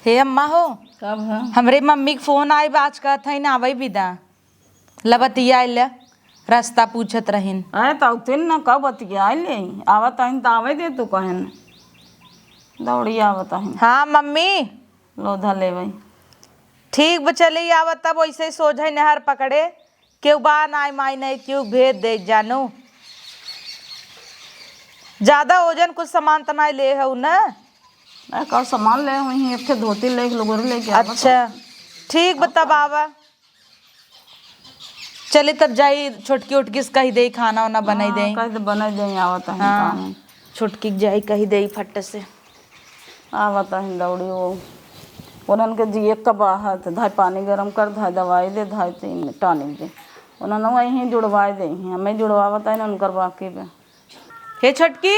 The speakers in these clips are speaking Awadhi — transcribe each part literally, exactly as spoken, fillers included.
हे अम्मा हो, कब है? हमरे मम्मी के फोन आए बा, आज कहत हईन आवै बिदा। लबतिया आइल, रास्ता पूछत रहिन। अरे, त उतिन न कब बतिया ले, आवत हईन त आवै दे तू कहन। दौड़ी आवत हईन। हाँ मम्मी। लो ध लेबै। ठीक बा, चली आवत तब वैसे ही सोझै नहर पकड़े। केहू बा नाई माई नहीं, केहू भेज दे जानू। ज्यादा ओजन कुछ सामान त नाई ले हऊ न? अरे, कब सामान ले हुई, एक ठे धोती ले, एक लुगरी लेके आवत अच्छा, हई। ठीक बा, तब आवा। चले तब जाई, छोटकी उटकी से कही दे, खाना वाना बनाई हाँ, दे। कह दे, बनाई दे, आवत हई हाँ, काम। छोटकी के जाई, कही दे फट से। आवत हई दौड़ी वो। उन्हन के जिए का बाहर, धाई पानी गरम कर, धाई दवाई दे, धाई तीन टॉनिक दे। उन्हन वहीं जुड़वाई दे, हमें जुड़वावत हई न, उनकर बाकी बे। हे छोटकी,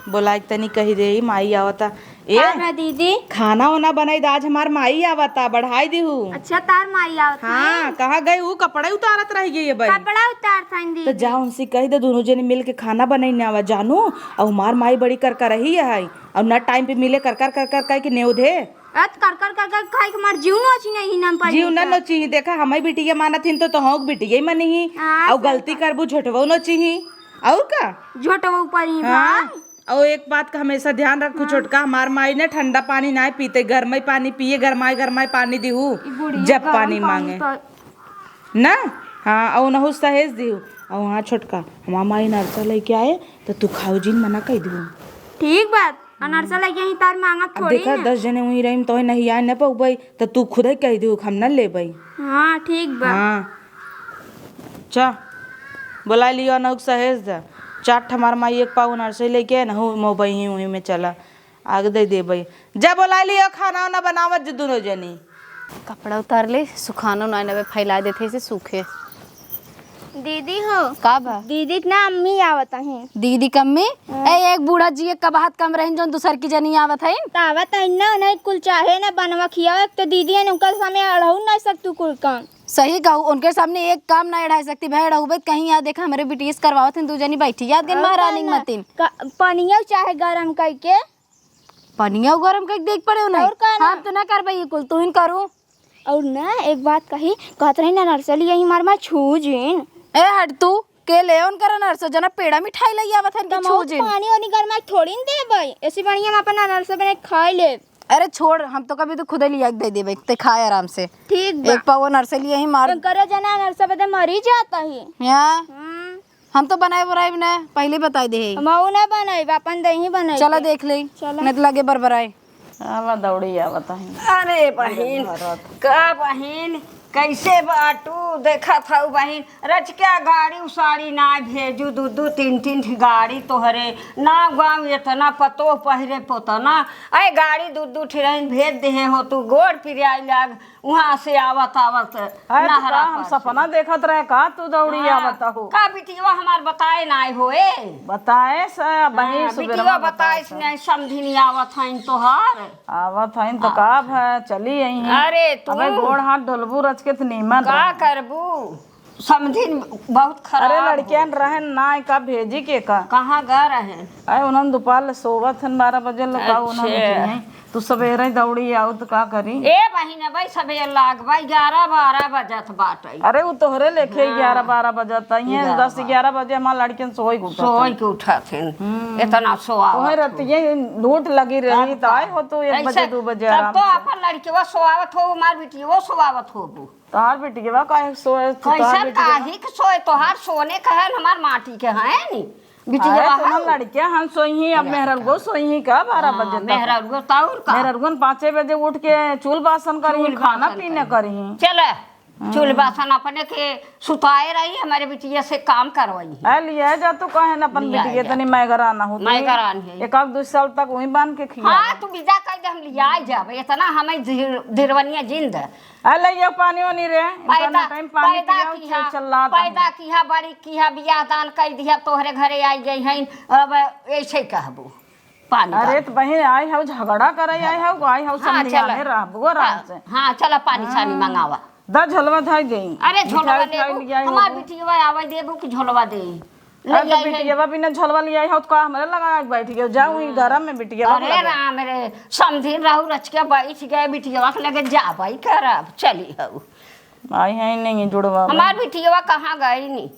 बोलाइ के तनी कही दे, माई आवता। ए, का बा दीदी? खाना वाना बनाई दे, आज हमार माई आवता, बढ़ाई दिहू। अच्छा, तार माई आवत हाँ, हैं? कहाँ गई? ऊ कपड़ा उतारत रह गई है भाई। कपड़ा उतारत हैं तो दीदी। जा उनसे कही दे, दोनों जने मिल के खाना बनाई ना आवा जानू। और हमार माई बड़ी कर कर रही है, और ना टाइम पे मिले, कर कर कर कर कह के नेव दे। अत कर कर कर कर खाई के हमार जीव नोची नहीं ना पर जीव ना नोची। देखा, हमें बिटिया मानत हिन तो तोहूँ के बिटिया ही मनी ही। हाँ, और सही गलती बात। करबू, झोटवो नोची ही। और का? झोटवो ऊपर ही हाँ। भाई। और एक बात का हमेशा ध्यान रखू हाँ। छोटका, हमार माई ने ठंडा पानी ना पीते, गरमाई पानी पिए, गरमाई गरमाई पानी दिहू ई बुढ़िया जब गरम पानी पानी मांगे। तो ना। हाँ, और उनहू सहेज दिहू। और हाँ छोटका, हमार माई नरसा लेके आए तो तू खाऊ जिन, मना कह दिहू। ठीक बात, अनरसा लेके ही तार मांगत अब थोड़ी देखा, ना। दस जने वहीं रही तो नहीं आए न पउबई, तो तू खुदे कह दिहू हम न लेबई। हाँ, ठीक बा। हाँ, चा बोला लियो अनहुक सहेज द। चाट हमार माई एक पाव अनरसे लेके आए ना, हूँ मोबई ही वहीं में चला। आग दे देबई। जा बोलाइ लियो, खाना वाना बनावत जो दुनो जनी। कपड़ा उतार ले, सुखानो ना नवे फैला देते से सूखे। दीदी हो। का बा? दीदी के ना अम्मी आवत हैं। दीदी के अम्मी? हाँ। ए, एक बूढ़ा जी एक कबाहत कम रहन, जौन दूसर की जनी आवत है। त आवत है ना, नहीं कुल चाहे ना बनवा खियाओ, एक तो दीदी है, उनकर सामने अड़हू नहीं सकतू कुल काम। सही कहू, उनके सामने एक काम ना अढ़ाई सकती भाई, अढ़ाउबे कहीं याद देखा, हमरे बिटिया से करवावत हैं, दू जनी बैठी, याद गन और महारानी का ना? मतिन। का, पनिया चाहे गरम करके पनिया गरम कइके देख पड़े हो नहीं? और का ना? हम तो ना करबे ये कुल, तू ही करू। और ना, एक बात कही, कहत रही ना नरसली यही मार मार छू जिन। ए हट तू, के ले उनकर नरस जना पेड़ा मिठाई लई आवत हन कि तो छू मौत जिन। पानी ओनी गरमाई थोड़ी न देबै, ऐसी बढ़िया हम अपन नरस बने खाई ले। अरे छोड़, हम तो कभी तो खुदे लिया के दे देबै, ते खाए आराम से। ठीक बा। एक पाव नरसली यही मार। उनकर जना नरस बदे मरी जाता ही। हाँ। हम्म। हम तो बनाए बनाए ना, पहले बताई दे। हम ऊ ना बनाई, अपन दही बनाई चला के। देख ले। चला। नहीं तो लगे बरबराए। आवा दौड़ी आवत है। अरे बहिन, का बहिन, कैसे बाटू? देखत हऊ बहिन, रचक्या गाड़ी उसाड़ी ना भेजू, दू दू तीन तीन ठी गाड़ी तोहरे, नाव गाँव एतना पतोह पहिरे पोतना, ऐ गाड़ी दू दू ठी रहिन भेज देहे हो तू, गोड़ पिरियाई लाग, उहाँ से आवत आवत अरे, तो नहरा का हम पर से। सपना देखत रहे का तू दौड़ी हाँ, आवत हो? का बिटिया हमार बताए नाई होए? बताए से बहिन हाँ, सुबेरवा बिटिया बताए बताए से। नहीं, समधिनी आवत हईन तोहार। आवत हईन तो हाँ। का भा, चली आई हैं। अरे, तू अबे गोड़ हाथ ढोलबू रच के त नीमन का रहे। करबू? समधिन बहुत खराब अरे, हो। लड़कियन रहन ना, का भेजी के का? कहाँ गा रहे? अरे, उन्हन दोपहर ले सोवत हन, बारह बजे ले का उन्हन अच्छा। उठी हैं। तू सबेरे दौड़ी आऊ त का करी? ए बहिन, अबे सबेर लाग बा, ग्यारह बारह बजत बाटे। अरे, उ तोहरे लेखे हाँ। ग्यारह बारह बजत है, ये ग्यारह दस बारह। ग्यारह बजे हमार लड़कियन सोई के उठत सोई हन। के उठत हन। हम्म। इतना सोआवत तोहे हो। रतिये लूट लगी रही, तब त आए का? हो तू एक बजे, ऐसे दू बजे तब आराम तो से। अपन लड़कियो सोआवत हो, हमार बिटियो सोआवत होबू। तोहार बिटिया काहे सोए, तोहार कैसे बिटिया काहे के सोए? तोहार सोने का है, हमार माटी के है नी। बिटिया अरे, हम तोहर लड़किया हन सोई ही, अब मेहररुआ सोई ही का बारह हाँ, बजे तक? मेहररुआ तो और का? मेहररुआ पाँचे बजे उठ के चूल बासन करी, चूल खाना बासन पीना करी। करी। चले, हम्म। चूल बासन अपने के सुताए रही, हमारे बिटिया से काम करवाई है। आ, लिया जा तू कहे न अपन लिया बिटिया जा। तनी मैगरान हो तू। मैगरान है। एक आध दो साल तक वहीं बांध के खिया हाँ, ले। तू विदा कर दे, हम लिया जाबे। इतना हमें धिर-, धिरवनिया जिंद है। आ, ले जाओ पानी वानी रे। इनका पैदा, ना टाइम पानी पैदा पियाओ, किहा, चल, चल रहा था। पैदा किहा, बड़ी किहा, बियाह दान कई दिहा, तोहरे घरे आई गई हैं, अब ऐसे कहबू, पानी अरे, डाल। तो बहिन, आई हऊ झगड़ा करे, आई हऊ, आई हऊ हाँ, समझियाने चला। रहबू आराम हाँ, से। हाँ, चला, पानी छानी हाँ। मंगावा। द झोलवा धई देई। अरे, झोलवा मिठाई उठाई लेबू, लियाई हमार होबू। बिटिया आवे देबू कि झोलवा देई? ले अरे तो आई है। बिटियावा बिना झोलवा लियाई हो तो का हमरे लगा बैठ गयो? जाऊँ ही घर में बिटियावा अरे लगे। राम रे, समधिन रहू रच के बैठ गए, बिटियावा के लगे जाबई करब, चली हऊ। आई है नहीं जुड़वा। हमार बिटियावा कहाँ गई नी?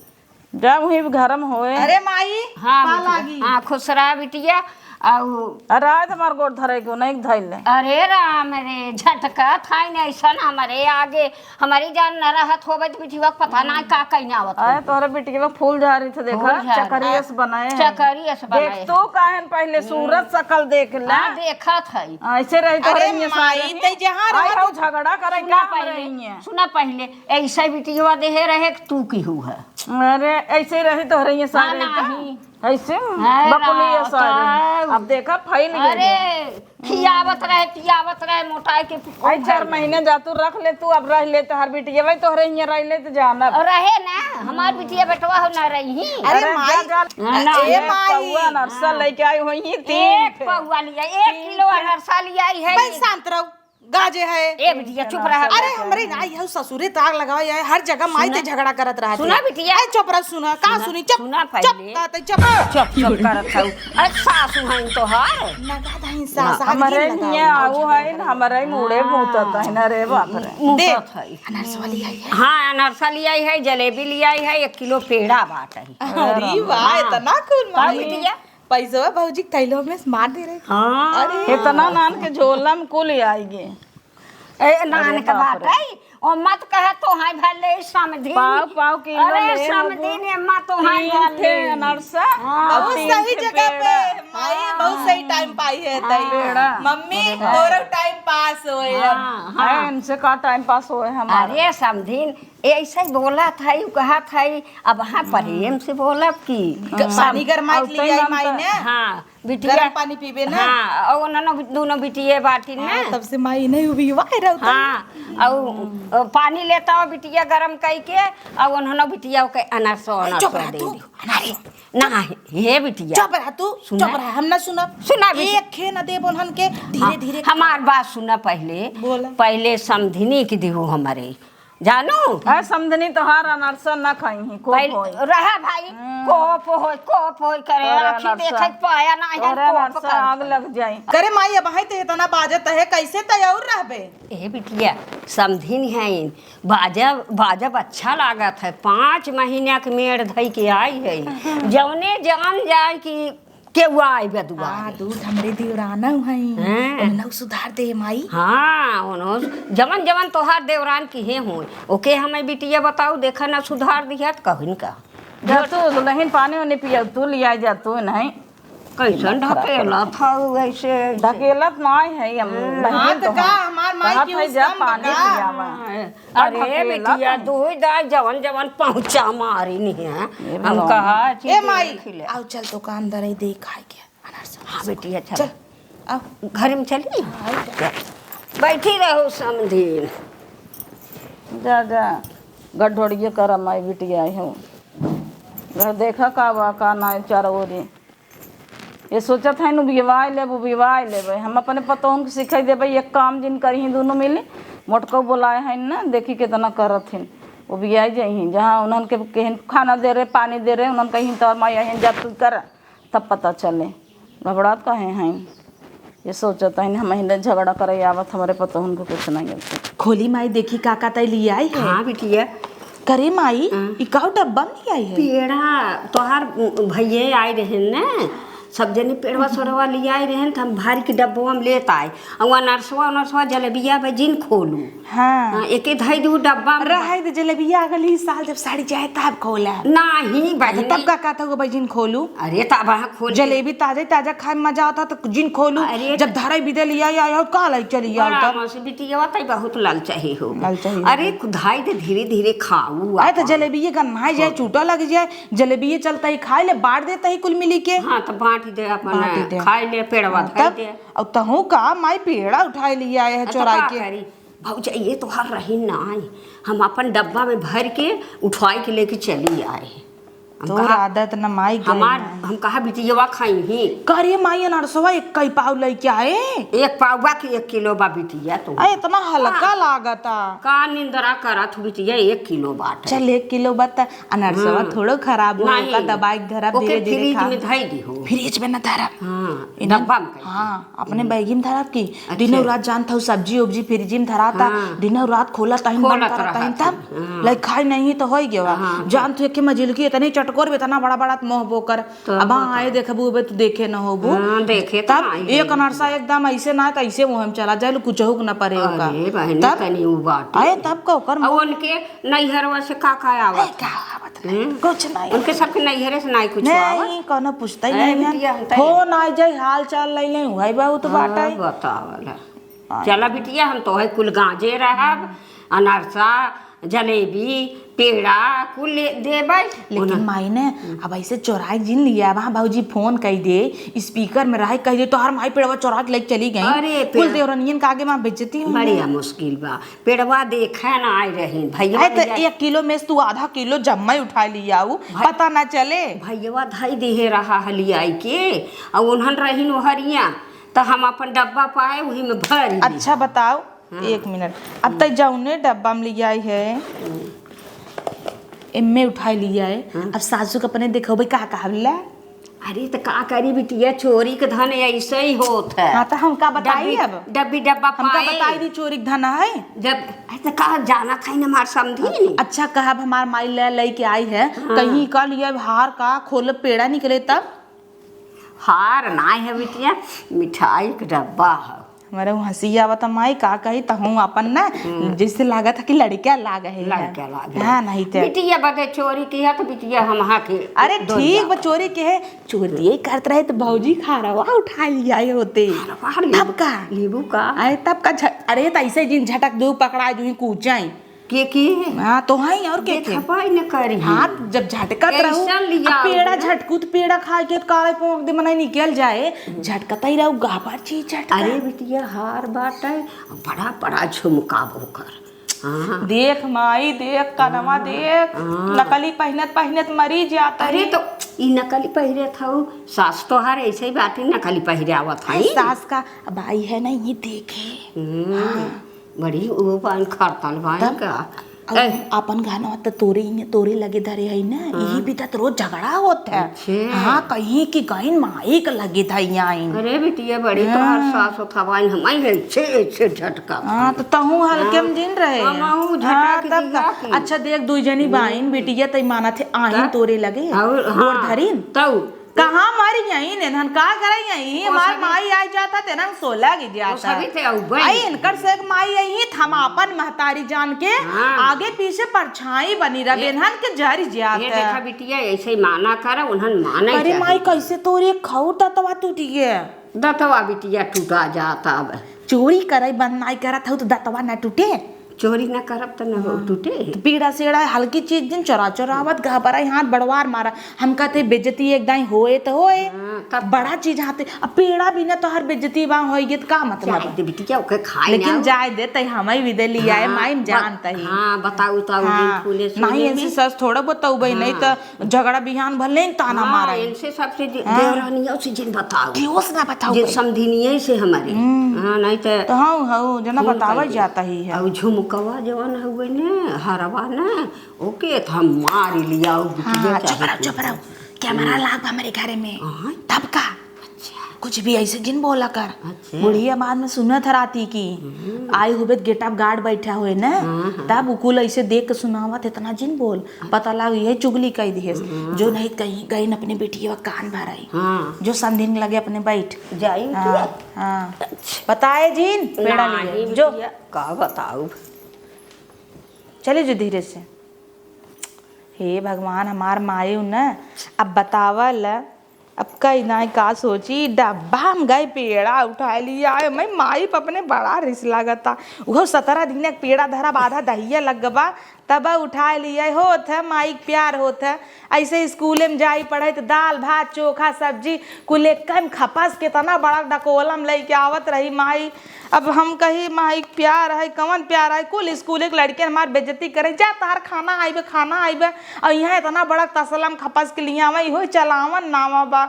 जाऊँ ही घर में होए। अरे माई, हाँ पा बिटिया, लागी। हाँ खुश रहा बिटिया। अउ अरे आज हमार गोड़ धरे के नहीं धइल ले। अरे राम रे, झटका था नहीं ऐसा ना हमारे आगे, हमारी जान न रहत होबे तो बिटिया के पता ना का कहीं आवत हो। अरे तोहरे बिटिया फूल झारी थे देखा, फूल झारी। चकरियस बनाए हैं। चकरियस बनाए देख हैं। तू काहन पहले सूरत शकल देख ले। हाँ, देखत है। ऐसे रही तो अरे रही माई, सारे। तै जहाँ आई रहत हो झगड़ा करे सुना का पहले, रही है। सुना पहले, ऐसे बिटिया देहे रहे कि तू की हु है। अरे ऐसे रही तो रही हाँ, सारे का। नहीं। ऐसे हाँ, बकुलिया रात सारे। अब देखा फैल गए। अरे खियावत रहे, पियावत रहे, मोटाई के आई चार महीने जा तू रख ले, तू अब रह ले, तोहर बिटिया भाई तोहरे हियां रह ले तो जानब। रहे ना, हमार बिटिया बेटवा हो ना रही। अरे अरे माई, जा, जा। ना, ए एक माई। पौआ अनरसा लेके आई हुई ही तीन एक ठे। पौआ लिया, एक तीन किलो ठे। अनरसा लिया ही है। भाई शांत रहो, गाजे है। ए बिटिया चुप रहा। अरे हमरे ना यह ससुरे ताक लगावा है, हर जगह माई ते झगड़ा करत रहत सुना है। बिटिया। ए चुप रह, सुना, का सुना, सुनी, चुप, सुना चुप, पहले। का ते चुप। चुप, चुप करत हऊ। अरे सासू हैं तोहार। नगद हैं सास, ना, आग हमरे नहीं लगाओ। हियां आऊ है, हमरे मुड़े हाँ। भूतत है ना रे बाप रे। मुतत है। अनरसा लियाई है। हाँ, अनरसा लियाई है, जलेबी लियाई है, एक किलो पेड़ा बात है। अरे वाह, हाँ। इतना कुल का माई। बिटिया? पैसवा भौजी के थैलो में से मार दे रहे। हाँ। अरे। इतना नान के झोला में कुल आइगे। ए, नान अरे के बाप बात रे। है, ओ मत कहे तो है भले समधी। पाव, पाव किलो अरे ले समधी लेबू। ने अम्मा तो है तीन भले। ठे अनरसा, हाँ। और बहुत तीन सही ठे जगह पे, पेड़ा। माई, बहुत सही हाँ। टाइम पाई है हाँ। तई। पेड़ा। मम्मी, अरे हाँ। तोरो टाइम पास होए अब। हाँ, हाँ। है, इनसे का टाइम पास होए हमारा? अरे समधिन, ऐसे ही बोलत है, कहत है, अब हाँ प्रेम से बोलब की? ग-, पानी गरमाई के लिए आई माई ने। हाँ, बिटिया। गरम पानी पीबे ना। हाँ, और उन्होंने भी, दोनों बिटिये बाटिन हाँ, ना। तब से माई नहीं उबी, वाह रहता। हाँ, और, और पानी लेता हो बिटिया गरम कई के, और उन्होंने बिटिया के अनरसो, अनरसो चुप रह दे तू, दी। अनरसो। ना, हे बिटिया। चुप रह तू, सुना। चुप रह, हम ना सुनब। सुना बिटिया। एक खे न देब उन्हन के, धीरे, हाँ, धीरे। हमार बात सुना पहले। बोला। पहले समधिनी की देहू हमारे। जानू? आ, समधिनी तोहार अनरसा न खाई ही, कोप पहले होई। रहा भाई, हम्म। कोप होई, कोप होई करे, तोरे आँखी अनरसा, देखे पाया ना है, तोरे कोप अनरसा कर। आग लग जाई। करे माई, अब है तो इतना बाजत है, कैसे तय और रहबे? ए बिटिया, समधिन है, बाजब, बाजब अच्छा लागत है। पाँच महीना के मेड़ धई के आई है। जौने जान जाए कि केहू आइबे दुआरे। हाँ, दूध हमरे देवराना हई। हैं। उन्हौ सुधार दे माई। हाँ, उन्हौ जवन जवन तोहार देवरान किहे होई, ओके हमें बिटिया बताऊ, देखा ना सुधार दिहत कहिन का। जा तू दुल्हन पानी उनी पिया, तू लिया जा तू नहीं। कैसन दिमाग खराब ढकेलत हऊ ऐसे, ऐसे? ढकेलत नाई है, हम हाँ। बहिन हाँ, तो तोहार। का हमार माई कहत की है, उस जा काम पानी बता। पियावा। हाँ। अरे ढकेलत बिटिया, है। दुई दाई जवन जवन पहुँचा मारी नहीं है। ए हम भगवान। कहा, ए चीज़ माई, खिले। आओ चल तो काम दरई दे खाए के। अनारसा, हाँ अनारसा। बिटिया, चल। चल, आओ। घर में चली? हाँ, आओ, चल। बैठी रहो समधिन। जा, जा। गड्ढोड़िए कर माई बिटिया आई हूँ। घर देखा का बा, का ना चारों ओरी। ये सोचत है, उबियवाए लेब, उबियवाए लेब। हम अपने पतोहन के सिखाई देबे, एक काम जिन करी दुनों मिली। मोटको बोलाए है ना, देखी कितना करत हिन। उबियाई जाई हिन, जहाँ उन्हन के केहन खाना दे रहे, पानी दे रहे, उन्हन कहीं तोर माई अहन जा तू कर, तब पता चले। घबरात काहे हैं? ये सोचत है, हम हिंदे झगड़ा करे आवत, हमारे पतोहन को कुछ नहीं गलती। खोली माई, देखी का का तय लियाई है। हाँ बिटिया। करे माई, हाँ। ई का डब्बा में लियाई है? पेड़ा, तोहार भैये आए रहे न, सब जने पेड़वा सोड़वा लियाए रहे न, त हम भर के डब्बवा में लेत आए। और अनरसवा, अनरसवा जलेबिया बा जिन खोलू। हाँ। हाँ, एके धई दू डब्बा में। रहे दे, जलेबिया अगली साल जब साड़ी जाए तब खोला। नाही बहिनी। तब का कहता हो भाई जिन खोलू? अरे त अब हाँ खोल के जलेबी ताजा ताजा खाए में मजा आता तो जिन खोलू। अरे जब धराई बिदे लिया या, या का लाई चली या बड़ा तब। मौसी बिटिया तई बहुत ललचाही हो। ललचाही हो। अरे खुदाई दे धीरे धीरे खाऊ अरे तो आपन। जलेबिये गन्हाई जाए, चूटा लग जाए, जलेबिये चलता ही खाए ले, बांट देता ही कुल मिली के। हाँ तो बांट दे अपन, बांट दे। खाए ले पेड़वा हाँ, धर तब दे। और तहूँ का माई पेड़ा उठाए लिए आए है अब तो चोराई का के। करी? भौजाई, ये तोहार रही ना आई, हम अपन डब्बा में भर के उठवाई के लेके चली आए। हम तोर कहा, आदत न माई गई हमार, ना। हम कहा बिटियवा खाई ही। करे माई अनरसवा एक कई पाव लइके आए। एक पाव बा कि एक किलो बा बिटिया तो। अरे इतना हल्का हाँ। लागता। का निंदरा करत हो बिटिया, एक किलो बाटे। चल एक किलो बा त अनरसवा हाँ। थोड़ो खराब हो, नहीं। ओका दबाई के धरब ओके धीरे धीरे फ्रिज खा। में धई दी हो। फ्रिज में न धरब। हाँ, इन्हन डब्बा में कई दी। हाँ, अपने हम्म। बैगी में धरब की। अच्छा। दिनों रात जानत हऊ सब्जी उब्जी फ्रिज में धराता, हाँ। दिनों रात खोलत तहिन बंद खोलत करत तहिन रहत तब। हई, हाँ। लइके खाई नहीं तो होई गवा। हाँ, जानत हऊ एक मझिलकी इतनी चटकोर बे, इतना बड़ा बड़ा मोह बोकर। तो अब हाँ, बताओ। आए देखबू बे, तू देखे न होबू। हाँ, देखे तो तब आई एक है। अनरसा एकदम ऐसे ना, तो ऐसे मुँह में चला जाए, कुछ हुक न परे होगा। अरे बहनी, तब तनी उ बाटे। अरे तब का ओकर अब मुँह उनके नैहरवा से का का आवत है? का आवत है? हम्म। कुछ नहीं। उनके सबके नैहरे से नहीं कुछ आवत? नहीं, कोनो पूछता ही नहीं, नहीं है। बिटिया, हम तो फोन आ जाए, हाल चाल ले लें, वही बहुत हाँ, बात है। बतावल है। हाँ। चला बिटिया, हम तो है कुल गांजे रहब, अनरसा, जलेबी, पेड़ा, कुल ले देबै। लेकिन उन्हें माई ने, हम्म। अब ऐसे चोराई जिन लिया, वहाँ भौजी फोन कई दे, स्पीकर में रहे कह दे, तोहर माई पेड़वा चोरा के लेके चली गई। अरे, कुल पेड़- देवरनियन के आगे वहाँ बेइज्जती हुई बढ़िया है। मुश्किल बा। पेड़वा देखे ना आए रही, भैया, अरे, तो भैया। एक किलो में से तू आधा किलो जम्मा ही उठा लिया, ऊ भाई, पता ना चले। भैया धई दिहे रहा हलियाई के, और उन्हन रही नोहरिया, तो हम अपन डब्बा पाए, वही में भर ली। अच्छा बताओ, हाँ। एक मिनट, अब तक जौने डब्बा में लियाई है, हम्म। एम्मे उठाई लियाई है। हाँ। अब सासू के अपने देखो भाई का कहा ला। अरे, त का करी बिटिया, चोरी के धन ऐसे ही होत है। हाँ, त हमका बताई डब्बी, अब। डब्बी डब्बा हमका पाए। बताई दी, चोरी के धन है। जब, अरे, त का जानत है न हमार समधी? अच्छा, कहब हमार माई ले, लेके आई है, हाँ। कहीं का लिए हार का खोल पेड़ा निकले तब? हार ना है बिटिया, मिठाई के डब्बा है। हमारे हँसी आवत माई, का कही, तहूँ अपन ना, हम्म। जैसे लागत है कि लड़किया लाग है। लड़किया लाग है। हाँ, नहीं ते। बिटिया बदे चोरी किया तो बिटिया हम हाँ के अरे दो ठीक बा, जाओ। चोरी के है, चोरी ये करत रहे तो भौजी खारवा उठा लिया ये होते। खारवा ले-, तब का? लेबू का? अरे तब का झ-, अरे त ऐसे जिन झटक दू पकड़ा जू ही कूचाई। के के? हाँ, तो है और के के? देखबे न करी। हाँ, जब झटकत रहू, कैसन लिया अब पेड़ा हो? झटकू त पेड़ा खाए के त काले पोंक दे मनाई निकल जाए, हम्म। झटकत ही रहू, गाबर चीज झटका। अरे बिटिया, हार बाटे, बड़ा बड़ा झुमका बोकर। हाँ। देख माई, देख कनवा, हाँ, देख, हाँ। नकली पहिनत पहिनत मरी जात अरे ही। तो ई नकली पहिरे थऊ, सास तोहार ऐसे ही बाटे, नकली पहिरे आवत अरे हई। सास का अब आई है ना, ये देखे। हम्म। हाँ। बड़ी वो पान खरतल बाइन तब का। अब ए। अपन गहनवा त तोरे ही, तोरे लगे धरे है ना, हाँ। यही बीता त रोज झगड़ा होत है। अच्छे। हाँ, कहीं कि गइन माई के लगे धई आइन। अरे बिटिया, बड़ी हाँ। तोहार सास होत हवाइन, हमाई ऐसे, ऐसे झटका हाँ, खाई। त तहूँ हल्के हाँ। में जिन रहे। हमहूँ झटक हाँ, तब दिया का। कि। अच्छा देख, दुई जनी हम्म। बाइन, बिटिया तई मानत है, आइन तब? तोरे लगे। और, गोड़ हाँ, धरिन। तऊ। कहाँ मरी यहीं, इन्हन का करे यहीं? ओ हमार सभी माई आई जाता, तेनन सोला गिर ओ जाता। सभी थे अउबे। आई इनकर से एक माई आई, हम आपन महतारी जान के हाँ। आगे पीछे परछाई बनी रह, ए, इन्हन के जरी जाता। ये देखा बिटिया, ऐसे ही माना कर, उन्हन माने अरे चाहिए। माई, कैसे तोरे खौर दतवा टूटी है? दतवा बिटिया टूटा जाता अब। चोरी करे बंद नाई करत हऊ तो दतवा न टूटे। चोरी न करब त न हो हाँ। टूटे। त पीड़ा सेड़ा हल्की चीज दिन चोरा चोरावत घबराई हाथ बड़वार मारा। हम कहते बेइज्जती एक दाई होए त होए। हाँ, तब बड़ा चीज हाथे। अब पेड़ा बिना तोहर बेइज्जती बा होई गे त का मतलब? जाए दे बिटिया, ओके खाए लेकिन ना। जाए दे, तई हमई भी दे लिया है, हाँ, माई में ब-, जानता ही। हाँ, बताऊ तो हाँ, दिन फूले नहीं सोने ऐसे में। सच थोड़ा बताऊ भाई, नहीं हाँ। त झगड़ा बिहान भले ही ताना हाँ, मारा है। इनसे सबसे दे-, हाँ। देवरानियों से जिन बताऊ। केहू से ना बताऊ जिन भाई। समधिनिये से हमारे। हम्म। हाँ, नहीं त तो हाँ, हाँ, जना फोन बतावा कर दे। जाता ही है। और झुमकवा जवन हुए ने, हरवा ने, ओके त हम मार लिया, उ बिटिया हाँ, चाहे चुप रहो, कुछ चुप रहो। हो। कैमरा हम्म। लाग बा हमरे घरे में। हाँ। तब का? अच्छा। कुछ भी ऐसे जिन बोला कर। अच्छा। बुढ़िया बाद में सुनत है राती की। हम्म। आई हुबे त gate of guard बैठा हुए ना, हाँ, हाँ। तब उ कुल ऐसे देख के सुनावत, इतना जिन बोल। पता लाग यही चुगली कई दिहेस। हाँ। जो नहीं कहीं गई न अपने बिटिया कान भराई। हाँ। जो समधिन लगे अपने बैठ। जाई हाँ, बिटिया। हाँ। अच्छा। बताए जिन, पेड़ा नहीं लिए। जो। बिटिया, का बताऊ? चले जो धीरे से। हे भगवान, हमार माई न, अब बतावल, अब कई नाई का सोची, डब्बा में गए पेड़ा उठाए लिया आए। मैं माई पे अपने बड़ा रिस लागता। उहो सतरह दिन एक पेड़ा धरा, आधा दहिया लग गबा, तब उठाए लिए, होत है, माई के प्यार होत है। ऐसे स्कूले में जाई पढ़े त दाल, भात, चोखा, सब्जी, कुल एक में खपस के तना बड़ा डकोलम लइके आवत रही माई। अब हम कही, माई के प्यार है, कवन प्यार है? कुल स्कूले के लड़के हमार बेइज्जती करे, "जा, तहार खाना आइबे, खाना आइबे।" और यहाँ इतना बड़ा तसलम खपस के लिए आवे, इहो चलावन नावा बा।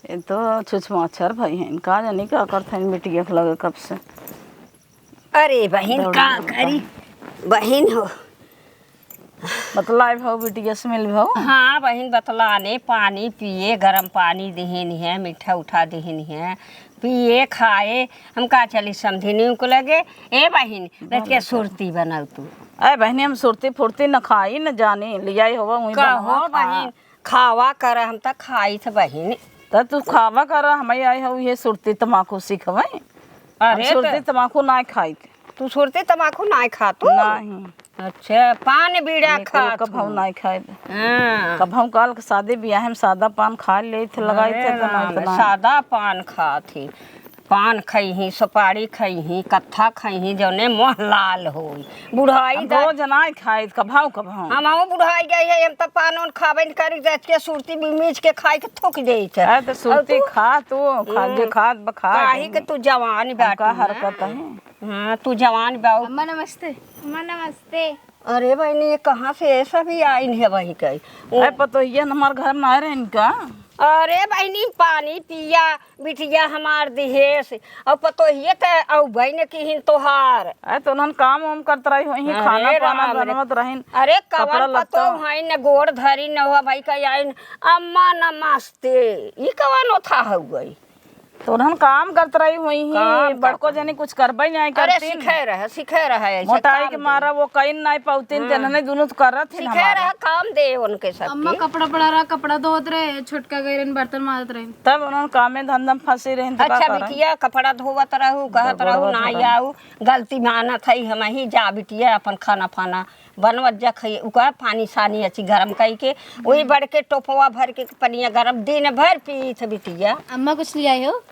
ये तो छुछमाछर भाई हैं, का जानी का करत हैं बिटिया के लगे कब से। अरे बहिन, दौड़ का दौड़ करी? बहिन हो। बतलाए भाऊ, बिटिया से मिल भाऊ। हाँ बहिन, बतलाने, पानी पिए, गरम पानी दिहिन है, मीठा उठा दिहिन है, पिए खाए। हम का चली समधिनी को लगे? ए बहिन, रच के सुरती बनाऊ तू। ए बहिनी, हम सुरती फुर्ती न खाई न जानी, लियाई होवा वहीं कहो बनवा खा। बहिन, खावा कर, हम त खाई थ बहिन। त तू खावा कर, हम आई हो ये सुरती तमाकू सिखवे। अरे हम सुरती त तमाकू ना खाई। तू सुरती तमाकू ना खा तू? नहीं। अच्छा, पान बीड़ा नहीं, खात कभऊ हूँ। नहीं खाए। हाँ। कभऊ काल के शादी ब्याह में सादा पान खा ले थे, लगाई अरे थे तो नहीं राम, तो नहीं। सादा पान खात ही। पान खइही, सुपारी खइही, कत्था खइही, जौने मोह लाल होई। बुढ़ाई हम दा- रोज नाई खाई, कभऊ कभऊ। हमहू बुढ़ाई गई है, हम त पान उन खाबे न करी, जात के सुरती भी मीच के खाई के थूक देई थे। अरे तो सुरती और तू? खा तू, खा, जे हम्म। खात बखा काहे दे। के तू जवान हम बाटू का ना। हरकत है? हाँ, तू जवान बाऊ। अम्मा नमस्ते। अम्मा नमस्ते। अरे बहिनी, ये कहाँ से ऐसा भी आइन है वही कही? अरे पतोहिया न हमार घर में ना रहन का? अरे बहिनी, पानी पिया, बिटिया हमार दिहेस, और पतोहिए त अउबे न किहिन तोहार। अरे तो उन्हन काम वाम करत रही होइहीं, अरे खाना पाना राम रे। बनवत रहिन, अरे कपड़ा कवन लत्ता। पतोह है न गोड़ धरी न हो भाई का आइन, अम्मा नमस्ते, ई कवन ओथा हो गई? तो उन्हन काम करत रही होइहीं, काम बड़को करत जनी कुछ करबे नहीं अरे करतीन। सिखे रहे, सिखे रहे, ऐसे मोटाई काम के दे। मारा वो कहीं नहीं पाउतीन, हाँ। तेनहने दुनू तो करत ही सिखे हमारा। रहे, काम दे उनके सब अम्मा के। कपड़ा पड़ा रहा, कपड़ा धोत रहे, छोटका गई रहन, बर्तन माजत रहे। तब उन्हन कामे धंधा में फंसी रहन, तो का अच्छा करन? बिटिया, कपड़ा धोवत रहू, कहत गड़बड़ रहू, होत ना रहन। आऊ, गलती मानत है, हम ही जा बिटिया, अपन खाना फाना बनवत जा, खई, उका पानी सानी अच्छी गरम कई के, वही बड़के टोपवा भर के पनिया गरम दिन भर पीत बिटिया। अम्मा कुछ ले आई हो?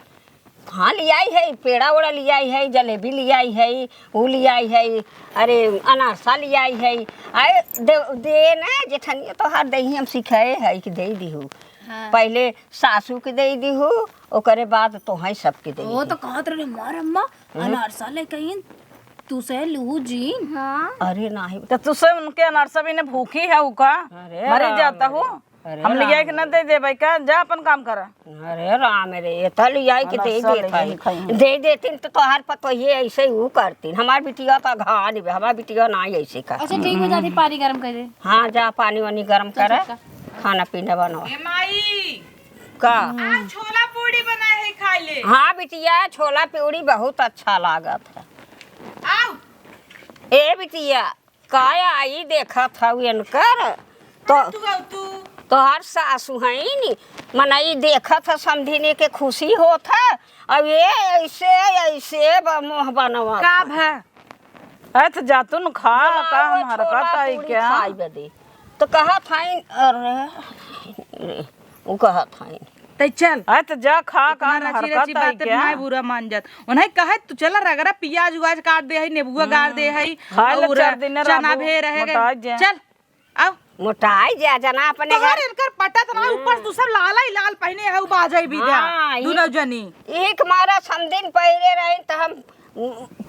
हाँ, लियाई है, पेड़ा ओड़ा लियाई है, जलेबी लियाई है, ऊ लियाई है, अरे, अनारसा लियाई है। आए, दे, दे ना, जेठनिया तोहार देही हम सिखाए है कि दे दिहू। हाँ। पहले सासू के दे दिहू, ओकरे बाद तोहई सबके दे ओ, दिहू। तो कहत रहे, "हमार अम्मा हम्म। अनारसा लेके आइन, तू से लूहू जीन।" हाँ। अरे, नाही। तो तू से उनके अनारसा भी ने भूखी है, ऊ का? अरे, मरी राम जाता रे। हूँ। अरे हम लिया राम के ना रे। दे देबै का? जा अपन काम करा। अरे राम रे, ये तो लिया के दे अनारसा देत लेके है। खाई। दे देतीन तो तोहार पतोहिए ऐसे ही ऊ करतीन। हमार बिटिया तो घान बे, हमार बिटिया ना ऐसे कर। अच्छा ठीक बा, जाती पानी गरम कर दे। हाँ, जा पानी वानी गरम चल, करे, चल, चल। खाना पीना बनावा। ए माई, का? आ छोला पूड़ी बनाए है, खा ले। हाँ बिटिया, छोला पूड़ी बहुत अच्छा लागत है। आओ। ए बिटिया, का आई देखत हऊ इनकर? तो आ, तू, आ, तू। तोहार सासु हईन, मनई देखत ह, समधिनी के खुशी होत ह, अब ये ऐसे, ऐसे ब-, मुँह बनवा का था। भा? अरे तो जा तू न खा, का बुलाओ, हम हरकत छोला आई पूरी क्या? खाई बदे। तो कहत हईन, अरे, रे, उ कहत हईन। तै चल। अरे तो जा खा, का इतना हम रची हरकत रची आई बातें क्या? ना बुरा मान जात। उन्हें कहे, "तू चला रगड़ा, पियाज उआज काट दे है, नेबुआ गाड़ दे है, खाए ले और चार दिन चना रहबो, भे रहे मोटा गए। जा। चल, आओ।" मोटाई जा, जना अपने तोहर घर। इनकर पटत ना, ऊपर से तू सब लाला ही लाल पहने है, बाजे भी जा, हाँ, ई दोनों जनी। एक मारा समदिन पहिरे रहे, त हम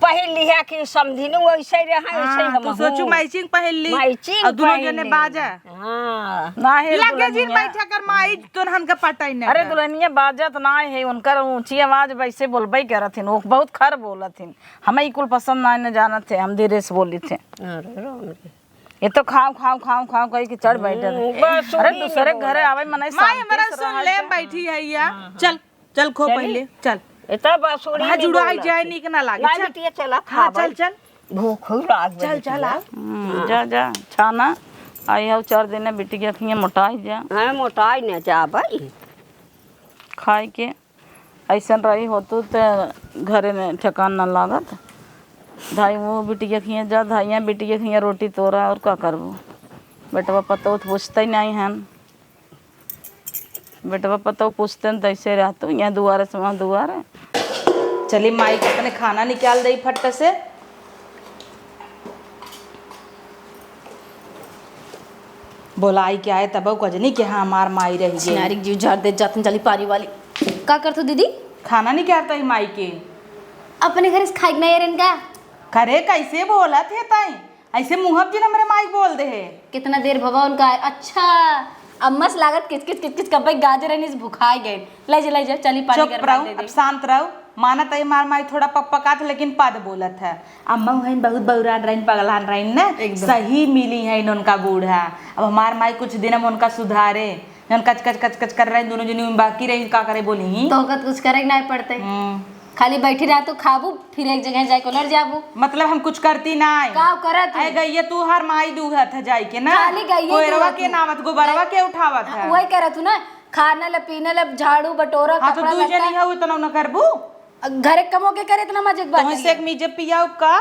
पहिर लिहा कि समधिन वैसे ही रहे, वैसे ही हाँ, हम तू सोचू हूँ। Matching पहन ली, matching और दोनों पहन जने ली। बाजा। हाँ। ना है लगे जी दुल्हनिया। बैठा कर माई, तोहन के पटाई ना अरे कर। दुल्हनिया बाजत ना है, उनकर ऊंची आवाज वैसे बोलबे करत हिन, वो बहुत खर बोलत हिन। हमें ई कुल पसंद ना, न जानत थे, हम धीरे से बोली थे। अरे राम रे। ये तो खाओ, खाओ, खाओ, खाओ कही के चढ़ बैठे हम्म, थे। बस अरे वही दूसरे में घरे बोला। आवे मनई माई शांति हमारा से सुन रहा ले, जाए। बैठी है या। हाँ, हाँ। चल। चल खो चली? पहले, चल। ए, तब बांसुरी हाँ, में जुड़ाई बोला जाए, थी। नीक ना लागे। ना चल। बिटिया, चला, हाँ, खाबा। चल, चल। भूख ही लाग चल, गई चल, बिटिया। आ। हम्म, हाँ। जा, जा, छाना। आई हऊ चार दिन में बिटिया खिया मोटाई जा। हाँ, मोटाई न जा भाई। खाए के ऐसन रही होतू त घरे में ठेकान न लागत। धाई वो बिटिया खिया जा, धाइया बिटिया खिया रोटी तोरा, और का करबू? बेटवा पतोह तो पूछते ही नहीं हन। बेटवा पतोह पूछते न तैसे रहतू, यहाँ दुआरे से वहाँ दुआरे। चली माई के अपने खाना निकाल दई फट से। बोलाई के आए तब कजनी के हाँ, हमार माई रही गई। छिनारी के जीव झाड़ दे, जातन चली पानी वाली। का करत हो दीदी? खाना नहीं करता ही माई के। अपने घर से खाए के नहीं रन का? करे, कैसे बोलत है ताई? ऐसे मुँह पे जिन हमरे माई बोल दे है। कितना देर भवा उनका आए। अच्छा, अब मस्त लागत किचकिच किचकिच कब्बे गाजर है, इस भुखाए गए। ले जा, ले जा, चली पानी चुप गरमा रहो, दे दे। अब शांत रहो। मानत है हमार माई थोड़ा पकपकात, लेकिन पद बोलत है। अम्मा हईन बहुत बौरान रहीन, पगलान रहीन ना, एकदम। सही मिली है इनका बूढ़ा। अब हमार माई कुछ दिन हम उनका सुधारे, जौन कच कच कच कच कर रहे दोनों जनी, बाकी रही का करे बोली ही। तो ओकत कुछ करे के नहीं पड़ते। हम्म। खाली बैठी रह तो खाबू, फिर एक जगह जाए को लड़ जाबू। मतलब हम कुछ करती ना है। का करत अरे हूँ? गइया तू हर माई दूहत है जाए के ना। खाली गइया कोयरवा दूहत के हूँ। नावत, गोबरवा के उठावत है। वही करत हूँ ना, खाना ले, पीना ले, झाड़ू, बटोरा, हाँ, तो कपड़ा दू लत्ता। जनी हऊ, इतना न करबू? घरे कमो के करे, इतना मजे के बात तोहे नहीं से है। एक मीजे पियाऊ का?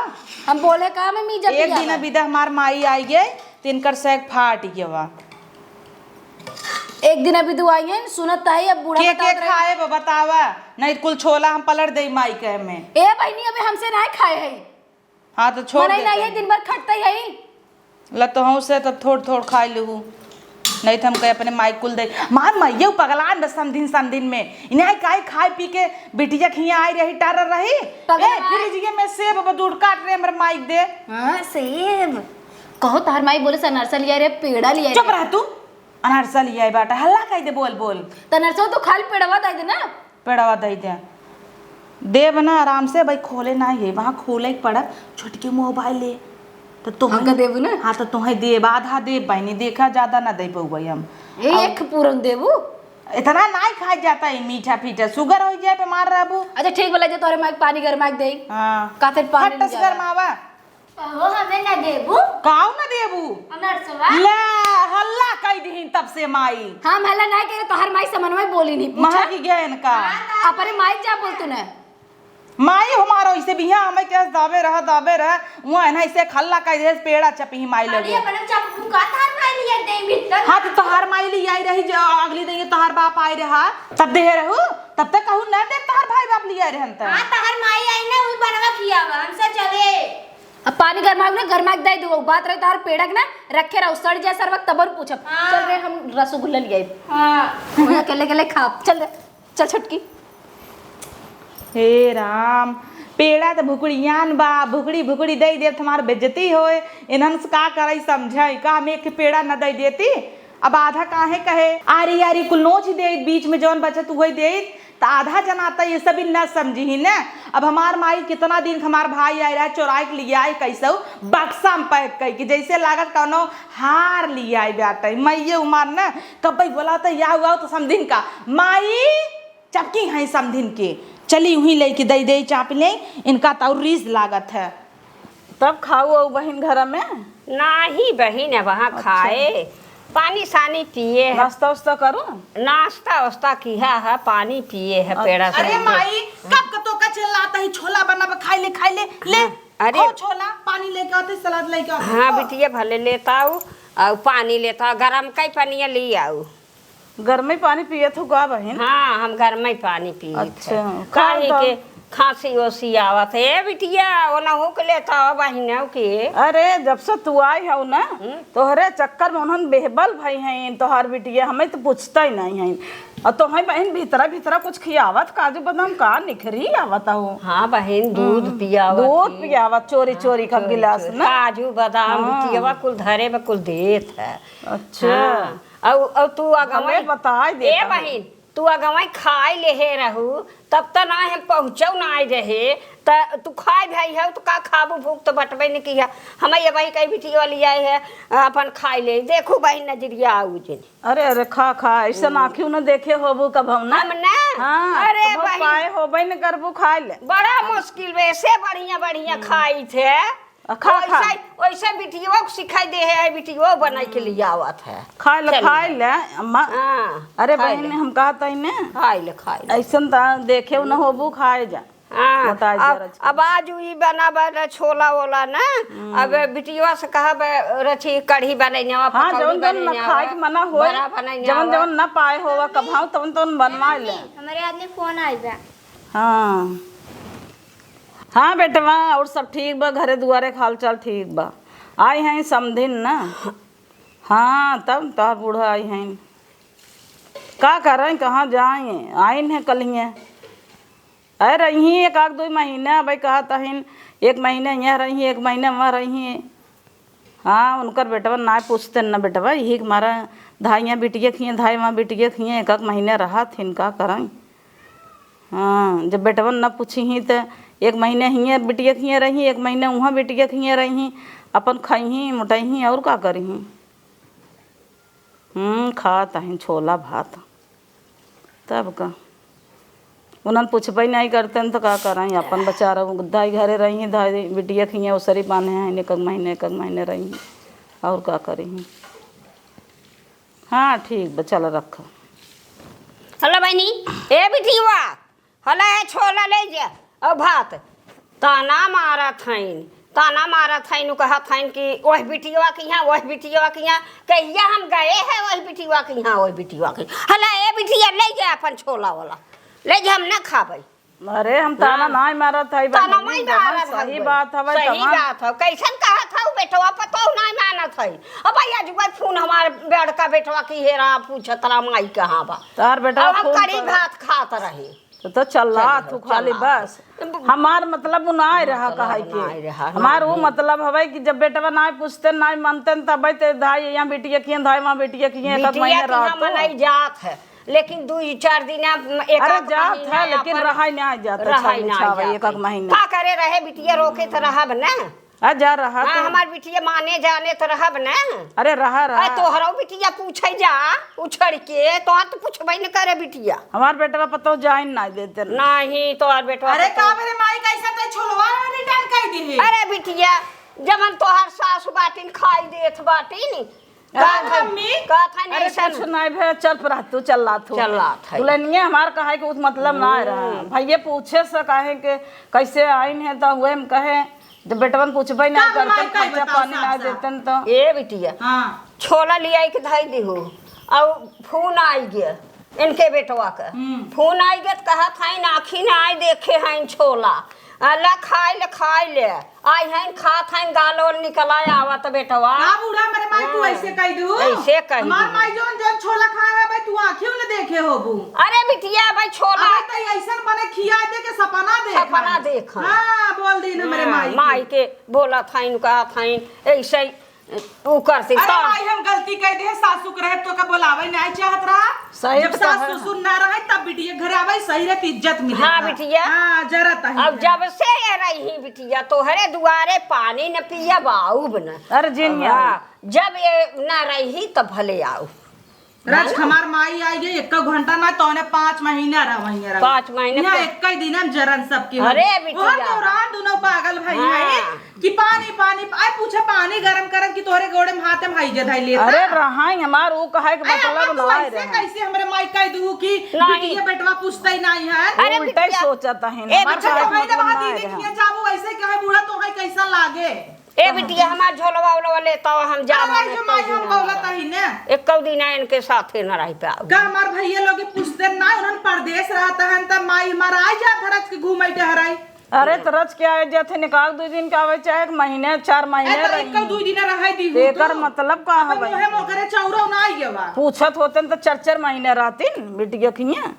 हम बोले का, मैं मीजे एक पियावा। दिन बिदा हमार माई आई गए, तो इनकर से एक फाट गवा। एक दिन अभी दू आई है, सुनत है, अब बूढ़ा के, बतावत के रहे। खाए बा, बतावा, नहीं कुल छोला हम पलट दे माई के में। ए बहिनी, अबे हमसे ना खाए है। हाँ, तो छोड़ मनई देते नहीं है, हैं। दिन भर खटते ही है। ल तोहू से तब थोड़ थोड़ खाई लूहू, नहीं तो हम कहे अपने माई कुल दे। मार माइये पगलान बस समधिन समधिन में। इन्हें काहे खाए पी के बिटिया खिया आई रही, टार रही। पगला ए, मार। फ्रिज ये में सेब अब दूर काट रहे हमरे माई दे। हाँ, सेब। कहो तोहर माई बोले से अनरसा लिया रे, पेड़ा लिया चुप रे। रह तू। अनरसा लिया बाटा, हल्ला कह दे, बोल बोल। त अनरसा तो खाली पेड़वा दे दे ना। पेड़वा दे दे। देब ना आराम से, भाई खोले ना है, वहाँ खोले के पड़त, छोटके मोबाइल ले। तो तोहन हमका देबू ना? हाँ, तो तोहे देब, आधा देब बहिनी, देखा ज्यादा ना दे पउबै हम। ए, अब एक पूरन देबू? इतना नाई खाए जाता है मीठा फीठा, सुगर हो जाए, बीमार रहबू। अच्छा ठीक बोला, जे तोरे माइक पानी गरमाइक दे। हाँ। काते पानी हट, ले तस जावा। गरमावा। कहो, हमें ना देबू? काऊ ना देबू? अनरसवा? ले, हल्ला कई दिहिन तब से माई। हम हल्ला ना करे, तोहर माई समनवा बोली नहीं, पूछा। महक गया इनका। हाँ, तो अपने माई जा बोल तू ना। माई हमारो इसे बिहा हमें कह दाबे रहा, दाबे रहा। वो है ना इसे हल्ला कई दे, पेड़ा चपही माई अरे, लगे। अपने चप्पू का तोहर माई लिया दे भीतर। हाँ, तो तोहर माई ले आई रही जो अगली दिन तोहर बाप आए रहा, तब दे रहू, तब तक कहू ना दे तोहर भाई बाप ले आए रहन त। हाँ, तोहर माई आई ना, वही बनवा खियावा, हमसे चले। अब पानी गरमाओ ना, गरमा के दे दो। बात रही तोहर पेड़क ना, रखे रहो, सड़ जाए सर वक्त तब और पूछब। हाँ। चल रे, हम रसगुल्ला ले आइब। हाँ। वहाँ अकेले अकेले खाब। चल रे, चल छोटकी। हे राम, पेड़ा त भुकड़ियान बा, भुकड़ी भुकड़ी दे देत हमार बेइज्जती होए। इन्हन से का करई समझई, का हम एक पेड़ा न दे देती? अब आधा काहे कहे, आरी आरी कुल नोच देत, बीच में जौन बचत उहे देत। त आधा जना त ये सब न समझी ही न। अब हमार माई कितना दिन के हमार भाई आए रहा, चोराए के लिए आई, कैसे बक्सा में पैक कई कि जैसे लागत कौनो हार लिए आई बाटे। माइये उमार न कब्बई बोला त या हुआ तो समधिन का माई चपकी हैं समधिन के, चली उहीं लेके दे दे चाप ले, इनका त और रीस लागत है। तब खाऊ अउ बहिन घर में? नाही बहिन, अब वहाँ अच्छा। खाए, पानी सानी पिए है। नाश्ता उस्ता करो? नाश्ता उस्ता किहा है, पानी पिए है पेड़ा से। अरे माई, कब का तो का चिल्लाता है, छोला बनावा, खाई ले, खाई ले, ले। हाँ, अरे। खाओ छोला, पानी लेके आते, सलाद लेके आते, हाँ, खाओ। बिटिया भले लेता हूँ, और पानी लेता हूँ, गरम का ही पनिया ले आऊ। गरमे पानी पियत हो का बहिन? हाँ, हम गरमे पानी पियत अच्छा, है। काहे खाओ के तब। खांसी ओसी आवत है, ए बिटिया, ओना हो के लेता हो बहिन हो के। अरे, जब से तू आई हो ना, हम्म। तोहरे चक्कर में उन्हन बेहबल भई हैं, तोहार बिटिया, हमें तो पूछता ही नहीं है। और तोहें बहिन भीतरा भीतरा कुछ खियावत, काजू बादाम का निखरी आवत हो। हाँ बहिन, दूध हम्म, पियावत दूध ही। पियावत, चोरी हाँ, चोरी का चोरी गिलास चोरी। ना। काजू बादाम हाँ। बिटियावा कुल धरे में कुल देत है। अच्छा। हाँ। अउ, अउ तू अगवई, हमें बताई देता ए है। बहिन, तू अगवई खाए लेहे रहू, तब त ना हम पहुँचौ ना आए रहे, त तू खाए भाई हऊ, त का खाबू, भूख त बटबे न किहा। हम ये भाई कई बिटिया वाली आए है, अपन खाए ले, देखू बहिन नजरिया आऊ जिन। अरे, अरे, खा, खा, ऐसा हम्म। आँखियों न देखे होबू कब हम ना। हम ना? हाँ, अरे कबो बहिन। पाए होबे न करबू खाए ले। बड़ा मुश्किल में से बढ़िया, बढ़िया हम्म। खाई थे। आ, खा, खा। वैसे, वैसे बिटियो को सिखाई दे है, बिटियो बनाई के लिए आवत है। खाए ले, चल खाए ले। ले, अम्मा। हाँ, अरे खाए बहिन, ले। हम कहत हई ने। खाए ले, खाए ले। ऐसन त देखे न होबू, खाए जा। हाँ, मोटाई अब, जरा अब आज ई बना बना छोला वोला ना, हम्म। अब बिटिया से कहब रची कढ़ी बनैया, हाँ, पकौड़ी जवन जवन न बनैया, खाए के मना होए, बड़ा बनैया, जवन जवन न पाए होवा कब हाँ, तवन तवन बनवा ले। हमारे आदमी फोन आइबा। हाँ। हाँ बेटवा, और सब ठीक बा? घरे दुआरे के हाल चाल ठीक बा? आई हैं समधिन ना? हाँ, तब तोहार बूढ़ा आई हैं। का करें, कहाँ जाएं? आइन है कलिए। अरे रही एक आध दो महीने, अबे कहत हइन, एक महीने यहाँ रही, एक महीने वहाँ रही। हाँ, उनकर बेटवा ना पूछते न बेटवा, यही के मारा धाइयाँ बिटिया खिए, धाई वहाँ बिटिया खिए, एक आध महीने रहत हिन, का करें? हाँ, जब बेटवन न पूछी ही त एक महीने हिए बिटिया खिए रही, एक महीने वहाँ बिटिया खिए रही, अपन खइही, मोटइही और का करिही? हम्म, खात हइन छोला भात। तब का? उन्हन पूछबे नहीं करते न तो का करें? अपन बेचारा दाई घरे रही, दाई बिटिया खिए ओसरी बान्हे हैं, एक एक महीने, एक एक महीने रही। और का करिही? हाँ, ठीक बा, चल रख। हला बहिनी, ए बिटिया, हला ए छोला ले जा, और भात। ताना मारत हइन, ताना मारत हइन, उ कहत हइन कि ओह बिटियवा के यहाँ, ओह बिटियवा के यहाँ, कहिया हम गए हैं ओह बिटियवा के यहाँ, ओह बिटियवा के। हला ए बिटिया, ले जा अपन छोला वाला, ले जा, हम ना खाबै। अरे, हम ताना हाँ। नाहीं मारत हई ताना बहिनी, नहीं जवन मारत हई सही बोल। बात हवे, सही तवन बात हवे। कैसन कहत हऊ, बेटवा पतोह नाहीं मानत हई। अब भाई, आज फोन हमार बड़का बेटवा की हेरा पूछत रहा, माई कहाँ बा? तार बेटवा अब हम फोन करी कर। भात खात रही। तो, तो चल रहा चल तू रहो, खाली चल रहा। बस। हमार मतलब उ नाहीं रहा मतलब कहे के। नाहीं रहा, हमार नाहीं। उ मतलब हवे कि जब बेटवा नाहीं पूछते, नाहीं मानते, तबे ते धाई यहाँ बिटिया किए, धाई वहाँ बिटिया किए, एक एक बिटिया महीने की रहतो। हम नहीं जात है। लेकिन दुई चार दिन, एक अरे आध जात महीना है, लेकिन अपन रहाई नाहीं जात, रहाई छावे नाहीं छावे, जात एक एक है। महीना। का करे रहे बिटिया, रोके त रहब न। आ जा रहा हाँ, तो। हमार बिटिया माने जाने त रहब न। अरे रहा, आ रहा। तोहरो बिटिया पूछे जा, उछड़ के, तोहर त पूछबे न करे बिटिया। हमार बेटवा पतोह जाइन नाहीं देते न। नाहीं, तोहर बेटवा अरे पतोह का मेरे माई कैसे ते छोलवा रिटर्न कर दी है? अरे बिटिया, जमन तोहर सासु बाटिन खाई देत बाटिन, अरे का था? मम्मी। का था अरे नहीं सन? कुछ नहीं भे, चल पर तू चल लात हो। चल लात है। दुल्हनिया हमार कहे के उस मतलब ना रहा। हम्म। भैया पूछे से कहे के कैसे आइन है, तो हुए हम कहे, जब बेटवन पूछबे ना का करतन, माई का खर्चा बताओ पानी ना साफ साफ? देतन तो। ए बिटिया, हाँ। छोला लिया के धाई दिहु, और फोन आई गया इनके बेटवा का। हम्म। फोन आई गया तो कहा था, "इन आँखी ना आए देखे हैं छोला।" आ, ला खाए ले, खाए ले। आई हैं, खात हैं, गाल ओल निकला आवत बेटवा। का बूढ़ा मेरे माई तू हाँ। ऐसे कह दू? ऐसे कह हमार दू। माई जौन, जौन छोला खाए है भाई, तू आँखियों न देखे होबू। अरे बिटिया भाई छोला। अबे तई ऐसन बने खिया दे के सपना देख। सपना देख। हाँ, बोल दी न मेरे हाँ, माई के। माई के बोला था, इनका था, ऐसे ही उ करती अरे तो। माई, हम गलती कह दे, सासू के रहे तो का बोलावे नाहीं चाहत रहा। सही जब तो सास है। ससुर ना रहे, तब बिटिया घर आवे, सही रहती, इज्जत मिले हाँ, था। बिटिया। हाँ, जरा तही अब ना। जब से ये रही बिटिया, तोहरे दुआरे पानी न पिया बाऊब न। अरे जिन हाँ, जब ये ना रही, तब भले आऊ। राज, हमार माई आई गई, एक घंटा ना, तौने पाँच महीना रहा, वहीं रहा। पाँच महीने यहाँ का एक ही दिन हम जरन सबके अरे, होई। बिटिया। वहाँ दौरान दोनों पागल भाई हाँ। हैं कि पानी, पानी, आए पूछे पानी गरम करम कि तोहरे गोड़े में हाथे में हाइजे धाई लेता। अरे, रहाई हमार, ऊ कहे के अरे, मतलब अम्मा, तू ना ऐसे रहा। कैसे हमरे माई कह दू कि नहीं। बिटिया बेटवा पूछता ही नहीं है? अरे, उल्टा ही बिटिया। सोचता है, ए, हमार बिटिया, कहे के भाई ने मतलब बात ना ही रहा। देखिए, जाबू ऐसे कहे, बूढ़ा तो है, कैसा लागे? ए बिटिया, हमार झोलवा उलवा ले तो हम जाब, अरे, हम जो माई, हम बोलत हई ने। एक्को दिन इनके साथे न रह पाऊ। का हमार भैया लोग पूछते ना, उन्हन परदेस रहत हन, त माई हमार आ जा धरज के घूमे टहराई। अरे, तरज के आए जात है, निकाल दो दिन का आवे, चाहे एक महीने, चार महीने अरे, तो रही। एक्को दू दिन रहाई दी तो एकर तो। मतलब का अपन हवे? मुँहे में ओकरे चौरो ना आई गवा। पूछत होतन त चार चार महीने रहतीन, बिटिया खिया।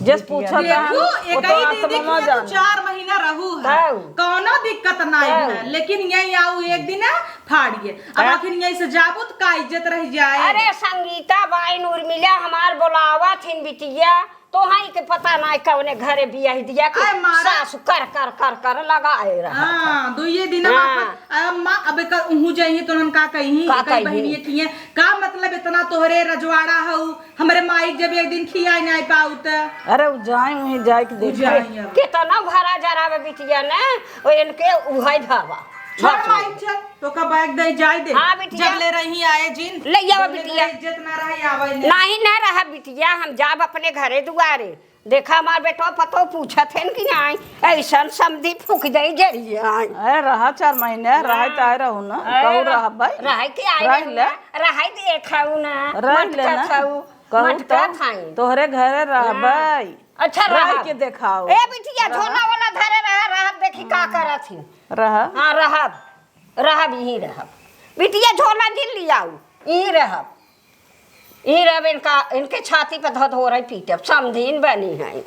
जस पूछत देखू, हन, एक वो तो ही दीदी आत्मा के जाने। चार महीना रहू है, तब। कौनो दिक्कत नहीं तब। है, लेकिन यही आऊ एक दिन फाड़िए। अब तब। आखिर यही से जाबू तो का इज्जत रह जाए? अरे संगीता बाइन उर्मिला हमार बोलावा थिन बिटिया, तो हई के पता नहीं कौने घरे बियाह दिया के अरे मारा। सासु कर कर कर कर लगाए रहा। हाँ, दो ये दिन हाँ। बापन, अब माँ, अब एकर उहू जाइए तो हम का कही, का कई कही? बहिनिए किए, का मतलब इतना तोहरे रजवाड़ा हऊ, हमरे माई जब एक दिन खियाए नाई पाऊ त। अरे, उ जाए, वहीं जाए के उ देखे। जाए अब। केतना भरा जरावे बिटिया ने, ओ इनके उहई भावा। छोड़ माई, चल, तोका बैग दे, जाए दे। हाँ, बिटिया। जब ले रही आए जिन, ले आवा जब ले बिटिया। घरे इज्जत ना रही, आवे ले। नहीं, ना रहा बिटिया, हम जाब अपने घरे दुआरे। देखा, हमार बेटवा पतो पूछत हन कि नाई, ऐसन समधी फूक दे जरिया। अरे, रहा चार महीने, रहा हाँ। त आए रहू ना, अरे, कहू रह-, रहब भाई। रहे के आए रह रहू ले। ना, रहे देखऊ ना, रह मत ले ना। कथऊ, कहू मत तो, कथई। तोहरे घरे रहबै। हाँ। अच्छा, रह रहब। के देखाओ। ए बिटिया, रहब। झोला वाला धरे रहा, रहब, देखी का करत ही। रहब। हाँ, रहब। रहब, यहीं रहब। बिटिया, झोला जिन लियाऊ। ई रहब, ई रहब, इनका, इनके छाती पे धो धो रही पीटब, समधीन बनी है।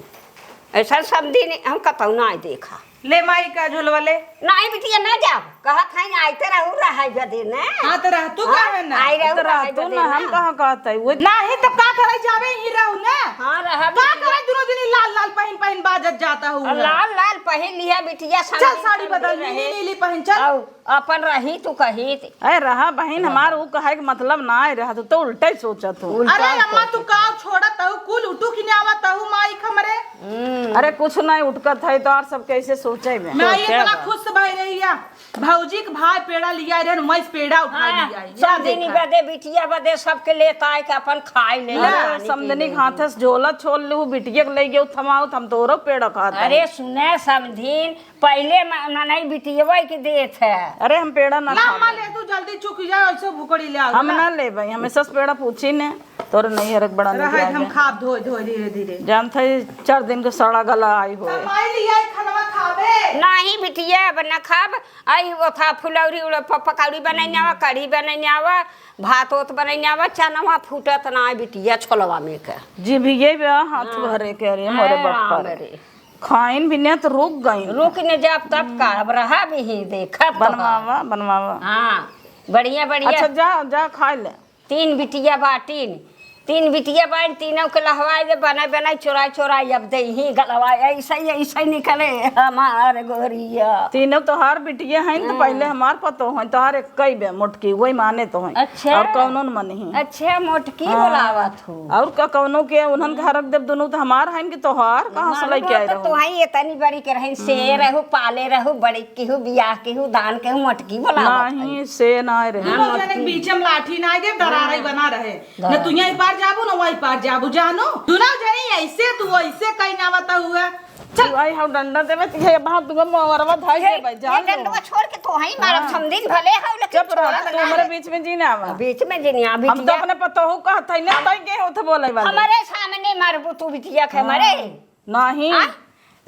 ऐसा समधीन हम कतौ ना देखा। ले माई का झोलवा ले। नहीं बिटिया, ना जाओ, कहत है आइते रहू, रहे बदे ने। हाँ, तो रह तू हाँ, काहे ना? आई रहू, तो रह रहे तू बदे ना, ना। हम कहाँ कहत है? वो नहीं तो का करे, जावे ही रहू ना। हाँ, रह का बिटिया। करे, दोनों दिन ही लाल लाल पहिन पहिन बाजत जाता हूँ। और लाल लाल पहिन लिया बिटिया, चल, समधीन साड़ी समधीन बदल, रहे। नीली नीली पहिन, चल। आओ। अपन रही तू कही थी। अरे रहा बहिन, हमार ऊ कहे के मतलब ना आए रहा, तू तो उल्टा ही सोचत हो। उल्टा अरे ही अम्मा, सोचत तू हो। का छोड़त हऊ? कुल उठू कि नहीं आवत हऊ माई हमरे? हम्म। अरे कुछ नहीं उठकत है तो और सब कैसे सोचे में? मैं ये सोचे बड़ा बा। खुश भई रही है। भौजी के भाई पेड़ा लिया रहन, मैं पेड़ा उठा हाँ, लिया है। या समधिनी देखा। बदे, बिटिया बदे सबके लेत आए के अपन खाए ले, ले। अरे, पानी पी समधिनी ले। के हाथे से झोला छोल लू, बिटिया के ले गयो थमाओ, हम तोरो पेड़ा खात अरे है। सुने समधिन, पहिले म-, मनई बिटियवै के देत है। अरे, हम पेड़ा ना ला, खाबे। अम्मा, ले तू जल्दी चुक जाए, ऐसे भुकड़ी ले आओ, हम ला। ना लेबै, हमेशा से पेड़ा पूछी ने, तोरे नैहर के बड़ा नीक रहे, लागे। हम खाब धोए धोए धीरे धीरे। जानत है, चार दिन के सड़ा गला आई हो। सब माई लिया, ई खनवा खाबे। नहीं बिटिया, अब ना खाब। आई वो था फुलौरी उड़-, प-, पकौड़ी बनैने आवा, कढ़ी बनैने आवा, भात ओत बनैने आवा, चनवा फूटत ना है बिटिया छोलवा में के। जी भी ये बा, हाथ हाँ। भरे के, अरे मोरे अरे बप्पा राम रे। रे। खाइन भी ने तो रुक गई। रुक ने जाब तब का, अब रहा भी ही देखब तो बनवावा, बनवावा। हाँ, बढ़िया, बढ़िया। अच्छा, जा, जा, खाइ ले। तीन बिटिया बाटिन, तीन बिटिया बाटिन, तीनों के लहवाए दे, बनाए, बनाए, चोराए, चोराए, अब दे ही गलवाए, ऐसे ही, ऐसे ही निकले हमार गोरिया। तीनों तोहार बिटिया हैं, तो हाँ। पहिले हमार पतो हैं, तोहार एक कई बे मोटकी, वही माने तो हैं। अच्छा। और कौनो न मन ही। अच्छा, मोटकी हाँ। बोलावत हो। और का कौनो के, उन्हन के हरक देव दुनू तो हमार हैं कि तोहार, कहाँ से मालूम लेके आए हो तो रहू? तोहाई इतनी बड़ी के रहन, से हम्म। रहू, पाले रहू, बड़ी केहू, बियाह केहू, दान केहू, मोटकी बोलावत नहीं, है। से ना रहे। हाँ, दुनो जने मोटकी। बीच में लाठी ना दे, दरार ही हाँ। बना रहे। न दरार। तू यही पार जाबू, न वही पार जाबू, जानो। दुनो जने ऐसे, तू ऐसे कहीं ना बता हुआ। चल। तू आई हम डंडा देवे, ये बाहर तू मोरवा धाई हे, देवे, जान ये लो। डंडवा छोड़ के तो वहीं मारब, हाँ। समधिन भले हो, लेकिन चुप रह, छोड़ब तू ना। हमारे बीच में जी ना आवा। बीच में जी नहीं आवा, हम तो बिटिया। अपने पतोहू का हथई ना, तई के होत बोले वाले। हमारे सामने मारबू तू बिटिया के हाँ। हमारे। नहीं। आ?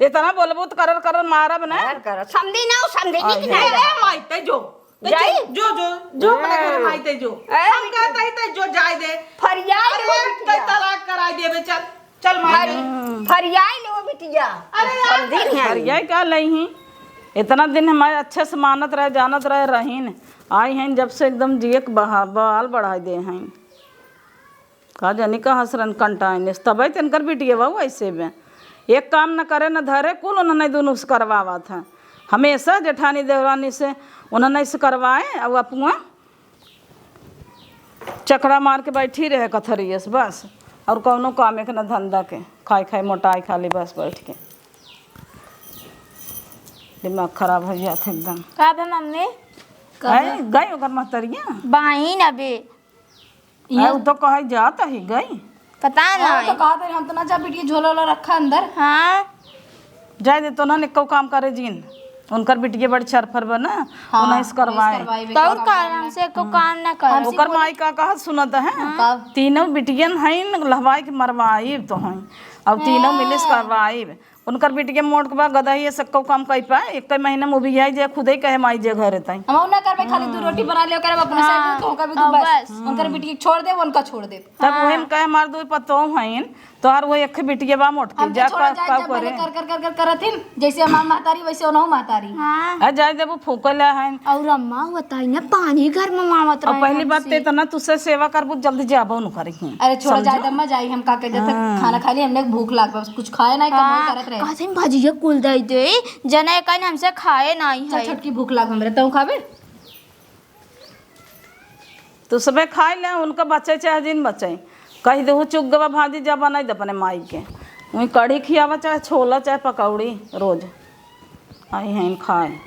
इतना बोलबू तो करर करर मारब ना। करर करर। समधी ना, समधी आ, नहीं कि ये नहीं। ए, ए, माई, ते जो। ते जाई? जो, जो, जो, जो, ए। अपने घर माई, ते जो। ए, हम बिटिया। कहते ही ते जो जाए दे। फरियाई अरे, लो ते बिटिया। तलाक कराई देबे, चल, चल माई। फरि-, हम्म। फरियाई लो बिटिया। अरे यार, समधी नहीं। फरियाई का लई ही? इतना दिन हमारे अच्छे से मानत रहे, जानत रहे, रहीन। आई हैं जब से एकदम जिए के बहा-, बहाल बढ़ाई दे हैं। का जानी कहाँ से रन कंटाइन, तबे तिनकर बिटिया बा वैसे बे। एक काम न करे न धरे, कुल उन्हने दुनू से करवावत है। हमेशा जेठानी देवरानी से उन्हने से करवाए, और अपुआ चकड़ा मार के बैठी रहे कथरिये से बस, और कौनो काम एक न धंधा के, खाए खाए मोटाई खाली बस बैठ के। दिमाग खराब हो जात है एकदम। का बे मम्मी? का हैं, बे? गई ओकर महतरिया? बाइन अबे। अरे, उ तो कहे जात ही गई। पता हाँ, नहीं। तो कहत रहे, हम तो ना जा बिटिया झोला ओला रखा अंदर। हाँ। जाए दे, तो ना निक्को काम करे जीन। उनकर बिटिया बड़ी छरफर बा ना, हाँ, उन्हें से करवाए। करवाए, तो और काम का, करना। हमसे एको काम ना करे। ओकर माई का कहत सुनत है? हाँ। कब? तीनों बिटियन हैं, लहवाई के मरवाई तो हैं। और तीनों मिलिस हाँ। करवाई। उनकर बिटिया मोट के बा, गदही है, सक्को काम कई पाए, एक महीना में उबियाई जाए, खुदे कहे माई जे घरे ताई। हम ना करबे, खाली दू रोटी बना ले, ओकरे अपने से हाँ, तोहका भी दू, हाँ, बस। बस। उनकर बिटिया छोड़ दे, उनका छोड़ दे। तब हाँ। वही में कहे हमार दो पतोह हईन, तोहार वो एक बिटिया बा मोट के, हमके जा छोड़ा का, जाए, का जब करे? भले कर, कर, कर, कर, करत हिन, जैसे हमार महतारी, वैसे ओनहु महतारी। हाँ। आ जाए देबू फूकल हईन। और अम्मा बताई ना, पानी घर में मावत और रहे पहली बात तो हमसे। इतना तुझसे सेवा करबू, जल्दी जाबो न करी। अरे छोड़ा समझो? जाए दम्मा, जाई हम का कह जाते, हाँ। खाना खा ली हमने, भूख लाग बा, कुछ खाए नहीं, कब हाँ, करत रहे। कहते हैं, "भजिया कुल दे दे, जना एक आने हमसे खाए नहीं चल, है।" छोटकी भूख लाग हमरे, तू खाबे? तू सबे खाए ले, उनका बचे चाहे जिन बचे, कह दे, "चुक गवा भाजी, जा बनाई दे अपने माई के।" वहीं कढ़ी खियावा, चाहे छोला, चाहे पकौड़ी, रोज आई हैं खाए।